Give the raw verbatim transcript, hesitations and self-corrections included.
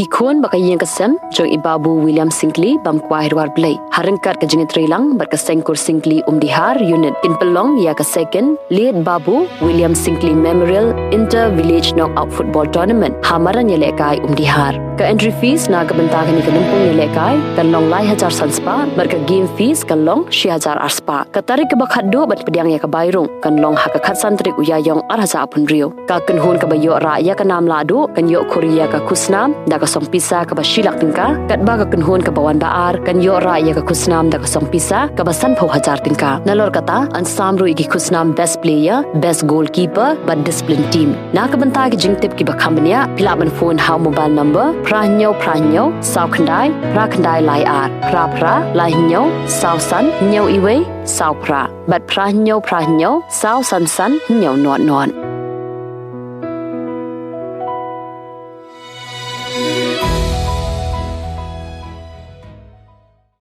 Ki khun bad ka ïing ka sem jong i Babu William Syngkli bam kwai Dwarblei, ha ryngkat ka jingïatreilang bad ka Seng Kur Syngkli Umdihar Unit, kin pynlong ïa ka second Late Babu William Syngkli Memorial Inter Village Knockout Football Tournament ha madan ïalehkai Umdihar. Ka entry fees na ka bynta kane ka lympung ïalehkai kan long lai hajar san spah bad ka game fees kan long shi hajar ar spah. Ka tarik kaba khatduh ban pdiang ïa ka bai rung kan long ha ka khatsan tarik u Ïaïong ar hajar arphew hynriew. Ka kynhun kaba ïoh rah ïa ka nam lahduh kan ïoh khur ïa ka khusnam da ka song pisa kaba shi lak tyngka, katba ka kynhun kaba wan ba ar kan ïoh rah ïa ka khusnam da ka song pisa kaba sanphew hajar tyngka. Nalor kata, yn sam ruh ïa ki khusnam Best Player, Best Goalkeeper bad Discipline Team. Na ka bynta ki jingtip kiba kham bniah, phi lah ban phone ha u mobile number phra hynñiew phra hynñiew saw khyndai phra khyndai lai ar, phra phra lai hynñiew saw san hynñiew iwei saw phra, bad phra hynñiew phra hynñiew saw san san hynñiew nod nod.